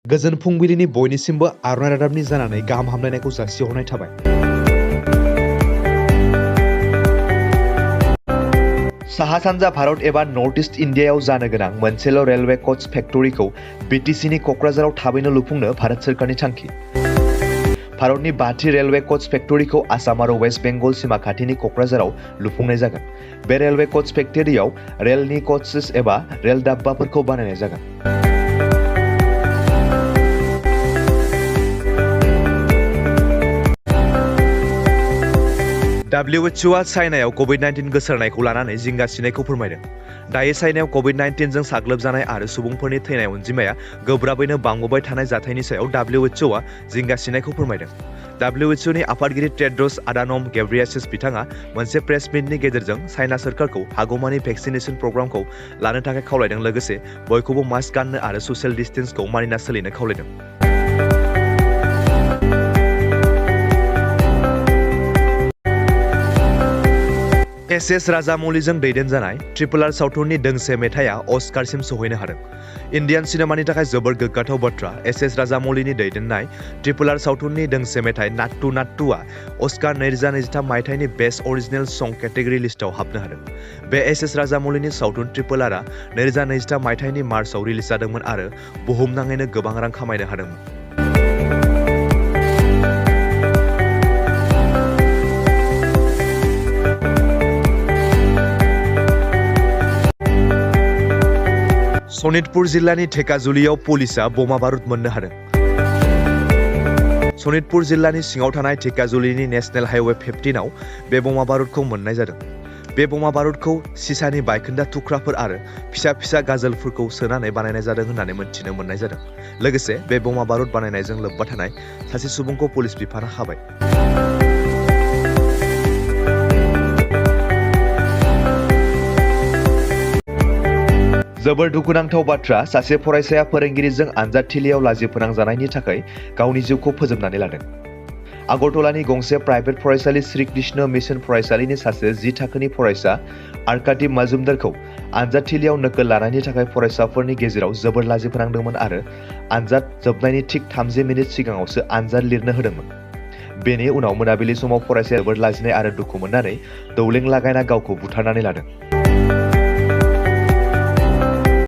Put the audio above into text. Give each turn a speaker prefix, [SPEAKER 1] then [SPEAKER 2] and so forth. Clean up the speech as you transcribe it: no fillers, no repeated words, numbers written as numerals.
[SPEAKER 1] गोजोन फुंबिलिनि बयनिसिमबो आर'नाइ रादाबनि जानानै गाहाम हामलायनायखौ जासिहरनाय थाबाय। साहा सानजा भारत एबा नर्थ इस्ट इन्डियायाव जानो गोनां मोनसेल' रेलवे कच फेक्टरिखौ बिटिसिनि क'क्राझाराव थाबैनो लुफुंनो भारत सोरखारनि थांखि। भारतनि 5थि रेलवे कच फेक्टरिखौ आसाम आरो वेस्ट बेंगल सीमा खाथिनि क'क्राझाराव लुफुंनाय जागोन। बे रेलवे कच फेक्टरियाव रेलनि कचेस एबा रेल डाब्बाफोरखौ बानायनाय जागोन। WHOआ चाइनायाव क'भिड-19 गोसारनायखौ लानानै जिंगासिनायखौ फोरमायदों। दायो चाइनायाव क'भिड-19 जों साग्लोबजानाय आरो सुबुंफोरनि थैनाय अनजिमाया गोब्राबैनो बांबोबाय थानाय जाथायनि सायाव WHOआ जिंगासिनायखौ फोरमायदों। WHOनि आफादगिरि टेड्रस आदानम गेब्रियासिस बिथाङा मोनसे प्रेस मिटनि गेजेरजों चाइना सोरखारखौ हागौमानि भेक्सिनेसन प्रग्रामखौ लानो थाखाय खावलायदों, लोगोसे बयखौबो मास्क गाननो आरो ससियेल डिस्टेन्सखौ मानिना सोलिनो खावलायदों। एस राजामौलीजों दैदेनजानाय RRR सावथुननि दोंसे मेथाइया अस्कारसिम सौहैनो हादों। इन्डियान सिनेमानि थाखाय जोबोर गोग्गाथाव बाथ्रा, एस राजामौलीनि दैदेननाय RRR सावथुननि दोंसे मेथाइ नाट्टू नाट्टूआ अस्कार 2023 मायथाइनि बेस्ट अरिजिनेल सं केटेगरि लिस्टआव हाबनो हादों। बे एस राजामौलीनि सावथुन RRRआ 2023 मायथाइनि मार्चआव रिलिज जादोंमोन आरो बुहुमनाङैनो गोबां रां खामायनो हादोंमोन। सनितपुर जिल्लानि धेकियाजुलियाव पुलिसआ बमा बारुद मोननो हादों। सनितपुर जिल्लानि सिङाव थानाय धेकियाजुलिनि नेशनेल हाइवे 15 आव बे बमा बारुदखौ मोननाय जादों। बे बमा बारुदखौ सिसानि बायखोन्दा थुख्राफोर आरो फिसा फिसा गाजोलफोरखौ सोनानै बानायनाय जादों होननानै मोनथिनो मोननाय जादों। लोगोसे बे बमा बारुद बानायनायजों लोब्बा थानाय सासे सुबुंखौ पुलिस बिफाना खाबाय। जोबोर दुखुनांथाव बाथ्रा, सासे फरायसाया फोरोंगिरिजों आनजाद थिलियाव लाजि फोनांजानायनि थाखाय गावनि जिउखौ फोजोबनानै लादों। आगरतलानि गंसे प्राइभेट फरायसालि श्री कृष्ण मिशन फरायसालिनि सासे 10 थाखोनि फरायसा आर्कादीप मजुमदारखौ आनजाद थिलियाव नोकोल लानायनि थाखाय फरायसाफोरनि गेजेराव जोबोर लाजि फोनांदोंमोन आरो आनजाद जोबनायनि थिक 30 मिनिट सिगाङावसो आनजाद लिरनो होदोंमोन। बेनि उनाव मोनाबिलि समाव फरायसाया जोबोर लाजिनाय आरो दुखु मोननानै दौलें लागायना गावखौ बुथारनानै लादों।